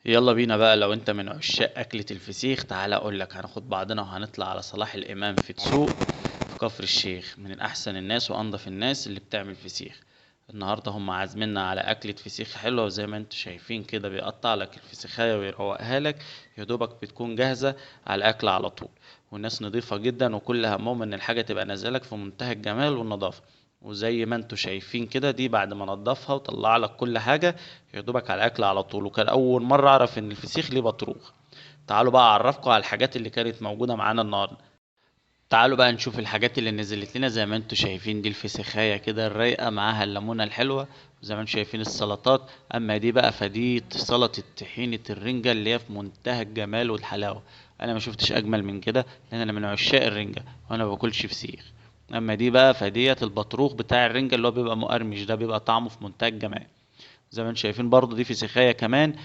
يلا بينا بقى. لو انت من عشاق اكلة الفسيخ تعالى اقولك، هناخد بعضنا وهنطلع على صلاح الامام في دسوق في كفر الشيخ، من احسن الناس وانضف الناس اللي بتعمل فسيخ. النهارده هم عازميننا على اكلة فسيخ حلوة، وزي ما انتوا شايفين كده بيقطع لك الفسيخاية ويروقها لك، يا دوبك بتكون جاهزة على الاكل على طول. والناس نظيفة جدا، وكل همهم ان الحاجة تبقى نازلك في منتهى الجمال والنظافة. وزي ما انتوا شايفين كده دي بعد ما نضفها وطلع لك كل حاجة يا دوبك على الاكل على طول. وكان اول مرة اعرف ان الفسيخ ليه بطروخ. تعالوا بقى اعرفكم على الحاجات اللي كانت موجودة معانا النهاردة. تعالوا بقى نشوف الحاجات اللي نزلت لنا. زي ما انتوا شايفين دي الفسيخاية كده الرايقة معاها الليمونة الحلوة، وزي ما انتوا شايفين السلطات. اما دي بقى فدي سلطة طحينة الرنجة اللي هي في منتهى الجمال والحلاوة. انا ما شفتش اجمل من كده، لان انا من عشاق الرنجة وانا ما باكلش فسيخ. اما دي بقى فديت البطروخ بتاع الرنجة اللي هو بيبقى مقرمش، ده بيبقى طعمه في منتهى الجمال. زي ما انتوا شايفين برضو دي فسيخاية كمان.